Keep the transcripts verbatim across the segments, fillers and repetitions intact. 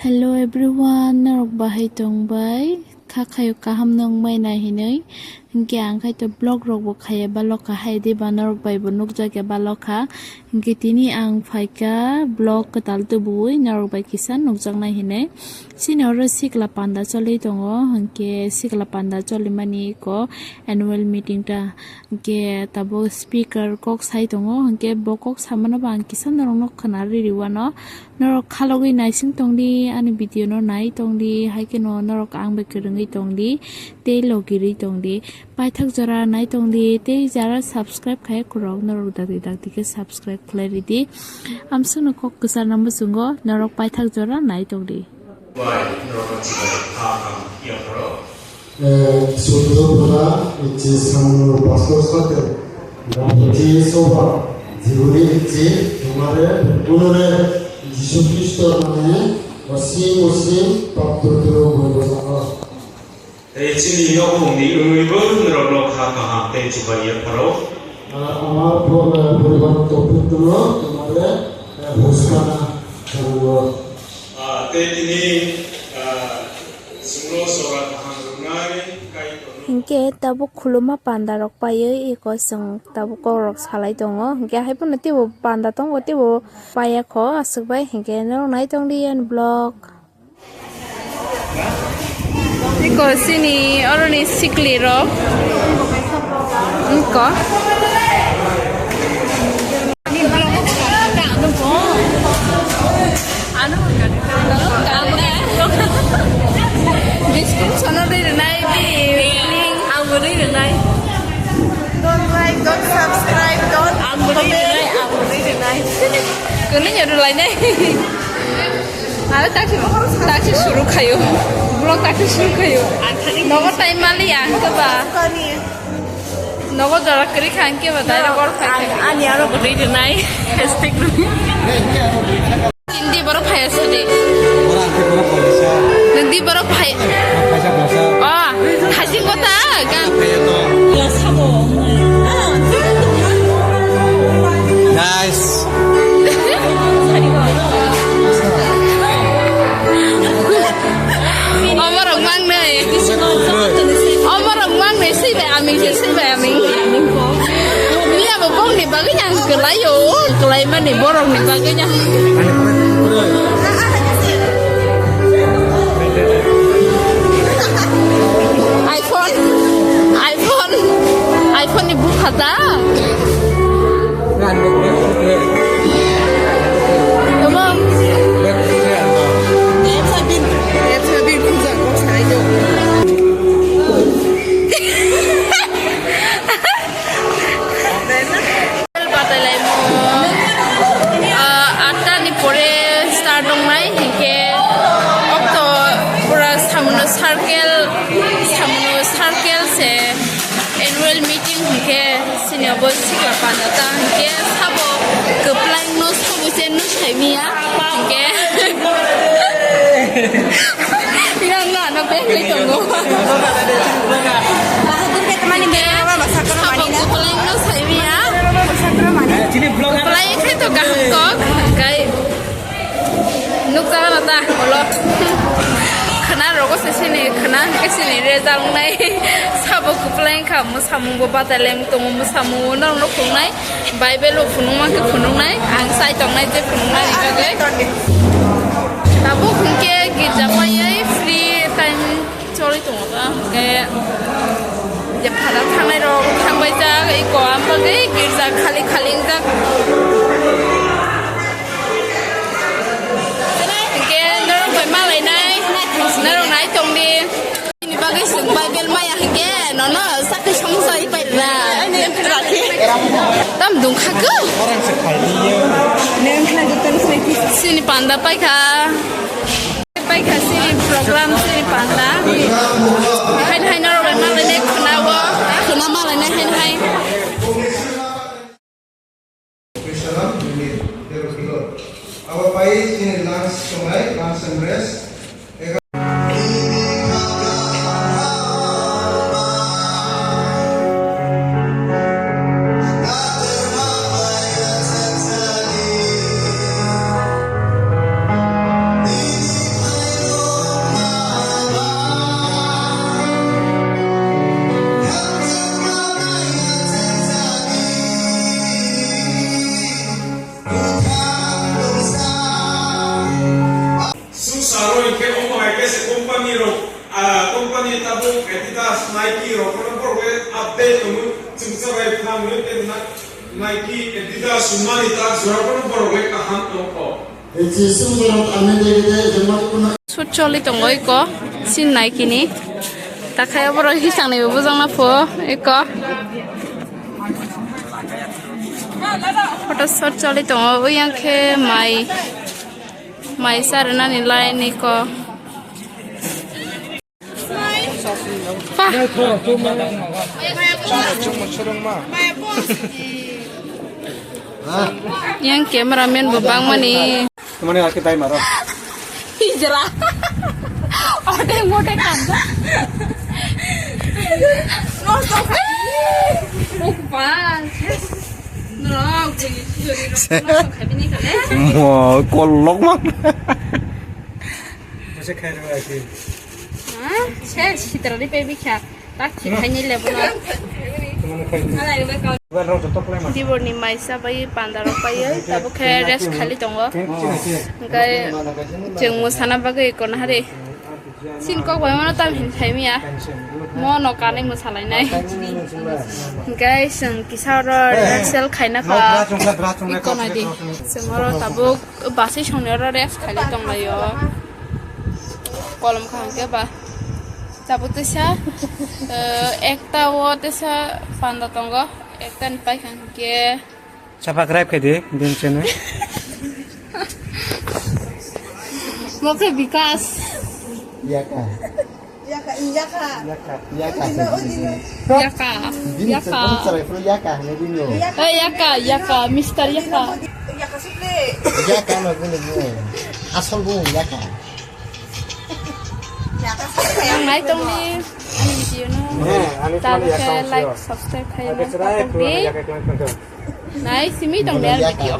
Hello everyone, norok bahai tongbai? Kha khayo kaham nongbai na hinwi. Hinkhe ang khai to vlog rok bo khaiya balokha, hai diba norok bai bo nukjakya balokha. Hinkhe tini ang phaikha vlog kwtal tubuwi norok bai kisa nukjaknai hinwi. Chini oro sikla panda choli tongo, hinkhe sikla panda cholimani ko annual meeting ta. Hinkhe tabuk speaker kok sai tongo, hinkhe bo kok samano bo ang kisa norokno khwnarwi rwano. Norok khalogwi naising tongdi, ani video no nai tongdi, hai kheno norok ang bai kwrwngwi tongdi, tei logirwi tongdi. Paithak jora nai tongdi, tei jara subscribe khai kwrwk norok dakti dakti khe subscribe khlai ridi. Amsukno kok kwcharna muchungo norok paithak jora nai tongdi. Bai, norok chibai kha kam phiya pharo. Eh, Sundopura, Ichi Samno Pastor Sate, Dapati Soba, Jibuni Ichi, Tumare, Punore, Jisu Kristo name, Wasim Wasim, Pap Turturu Bobo Saka. Tei chini nokphungni wngwibo norokno kha kaham tei chubaria pharo. Ah, amar por-, eh, poribar topik dolo, tumare, eh, hoskana, chalo. Ah, tei tini, ah, chwngno sora kaham rwnai, Kaitorno. Hinkhe tabuk khuluma panda rok paiwi eko chwng tabuk kok rok salai tongo. Hinkhe hai phano teibo panda tongo, teibo paiya kho aswk bai. Hinkhe norok nai tongdi ani vlog. Iko sini oroni sikli rok. Iko. Description o ri rwnai di. Ang bo ri rwnai. Don't like, don't subscribe, don't comment. Ang bo ri rwnai, ang bo ri rwnai. Kwnwi nyo rwlainai. Aro taksi, taksi suru khayo. Vlog taksi suru khayo. Nogo time mali ang keba. Nogo jora kwrwi kha ang keba direct or khai. Ani aro bwtwi rwnai. Hashtag rwnai. Hindi borok phaya sadi. Hindi borok phai. Oh, thajing kota gan. Guys. Oborok mangnai. Oborok mangnai, swi bai aming se, swi bai aming. Miya bo bongni bagwi ang kwlaio, kwlaimani borokni bagwi ang. iPhone, iPhone, iPhone ni bupha ta. Tamo. Batwi laimo, ah, atta ni pore start wngnai, hinkhe okto pura samuno circle, samuno circle se annual meeting hinkhe sini obo sikla panda ta hinkhe sabo kwplai no sabo se no saimiya hinkhe. Yang no ano bag ni tongo. Bahadur ke temani mera ma sakra mani na. Sabo kwplai no saimiya. Kwplai khai to kaham kok kai. Nukjago na ta, olo. Khwna rogo se sini, khwna hwnkhe sini result wngnai. Sabo kwplai wngkha, mwsamungbo batai lai tongo, mwsamungo norokno phunuknai. Bible bo phunukma khe phunuknai, ang chai tongnai je phunuknani bagwi. Tabuk hwnkhe girja paiwi free time choli tongo ba, hwnkhe je phada thangnai rok thangbai jak, eko ang bagwi girja khali khali wngjak. Hwnkhe norok bai malainai, norok nai tongdi. Nini bagwi chwng Bible maya hwnkhe nono sakhi songsa ipai rwna. Tam dungkha khe. Sini panda paikha. Paikha sini program sini panda. Hain hain norok bai malainai khwna o. Khwna malainai hain hain. Abo pai chini lunch tongnai, lunch and rest. Adidas, Nike rok no borok le update tongo, chwngsa bai phang le tei na-, Nike, Adidas, Puma ni tak jora bono borok le kaham tongo. Shoot choli tongo iko, sin Nike ni. Takhai borok hisang ni bujang na pho iko. Photo shoot choli tongo, uyang khe mai, mai sa rwnani line iko. Pa. Yang cameraman bo bangmani. Tumani aki tai maro. Hijra. Ode mote kanda. Nosto khai. Ukpa. Mo kolok ma. Masa khai rwa aki. Ha? Se sitra di pe bikha. Tak si khaini le bono. Tumani khai. Ba rok joto klai ma. Dibor ni maisa bai panda rok bai tabuk khe rest khali tongo. Hingke chwng mwsana bagwi kono hari. Sin kok bai mano tam hin khai miya. Mo no kanwi mwsalainai. Hingke chwng kisa oro rehearsal khaina kha. Iko nai di. Chwng oro tabuk. Basai songni oro rest khali tonglaio. Kolom kaham khe ba. Tabuk tesa, eh, ekta o tesa panda tongo. Ekta ni paikha hwnkhe. Chapa grab khe di, din chene. Mo khe Bikas. Yaka. Yaka, yaka. Yaka, yaka. Udino, udino. Yaka. Bini yaka. Bini yaka, hene bini. Yaka. Eh, yaka, yaka, Mister Yaka. Yaka suple. Yaka no bini ni. Asol bu yaka. Yaka suple. Ang nai tong ni. Ani video no. He, ani tong ni yaka. Like, subscribe khai mo. Yaka klan klan. Nai simi tong ni video.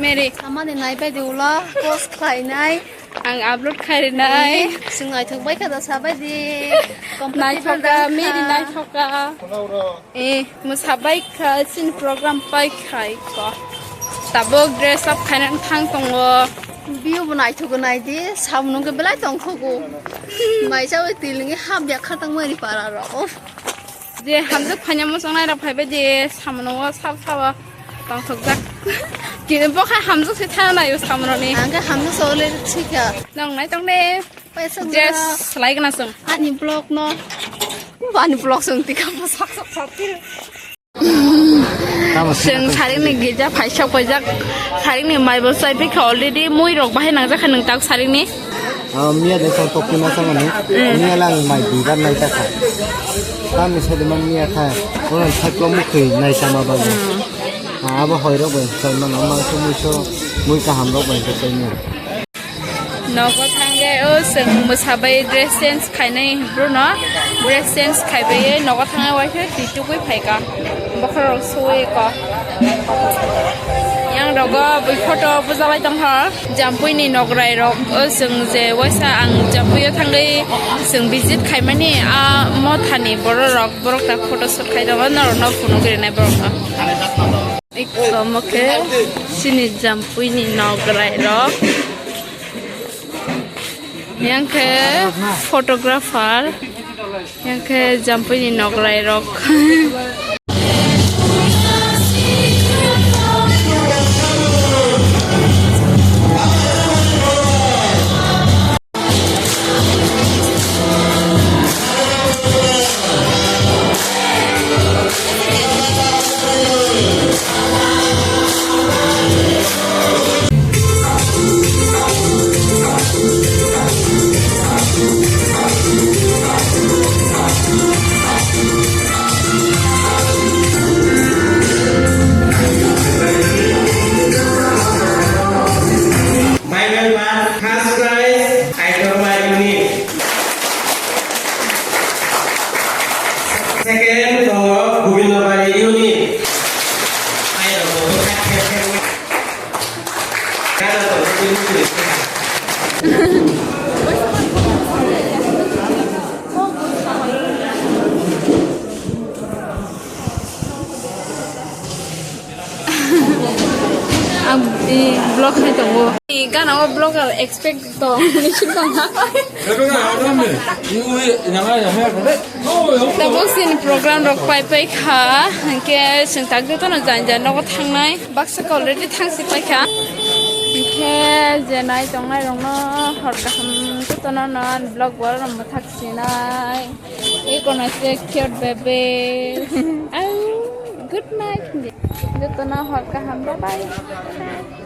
Mary. Samani nai bai di ulo post khlainai. Ang upload khai rinai. Sung naithok bai kha da sabai di. Naithoka, Mary naithoka. Eh, mo sabai kha sin program pai khai ko. Tabuk dress up khaina thang tongo. View bo naithok nai di, samung ke belai tong khogo. Mai sabai tilingi hap ya khatang mari para ro. Je hamjak phaina muchungnai rok phaibai je samono o sab sabo tongthokjak. Kini bo khai hamjak se thana naio samono ni. Ang khe hamjak se ole thika. Nong nai tong de. Paisa je gura. Slai gana song. Ani blog no. Ani blog song tika mo sak sak sak. Chwng saringni gija phaisok paijak, saringni maibo chai phikha already, mui rok bahai nangjak kha nwng tak saringni. Ah, miya de chai pokti ma changani, miya lang mai duibar nai ta kha. Tamni sadi man miya kha, oran thai plom mukhui nai chama bagwi. Ah, abo hoi rok bai chai mano, mangso muiso, mui kaham rok bai chai mano. Nogo thangwi o chwng mwsabai dress change khainai hwnphru no dress change khaibai nogo thangwi waisa twi tugwi phaikha bokhorok suwi ko. Yang rogo bui photo bujalai tongkha Jampui ni nograi rok o chwng je waisa ang Jampui o thangwi chwng visit khaimani a mothani borok rok borok tak photo shoot khai tongo norok no phunuk rinai borok no. Iko omo khe chini Jampui ni nograi rok. Yang khe photographer, yang khe Jampui ni nokrai rok. Bible bar first prize, Aitorma unit. Second tongo Gobindabari unit. Ayo, bo kha khe khe. Kana to unit. Ang, eh, vlog khai tongo. Eh, gana o vlogger expect tong, ni sir tong ha. Tabuk sini program rok pai pai kha, hingke sing tak joto no jan jan nogo thangnai. Baksa ka already thangsi pai kha. Hingke je nai tongnai rok no hor kaham joto no non vlog bo rok no thak sinai. Eko na se cute baby. Au, good night. Joto no hor kaham, bye bye.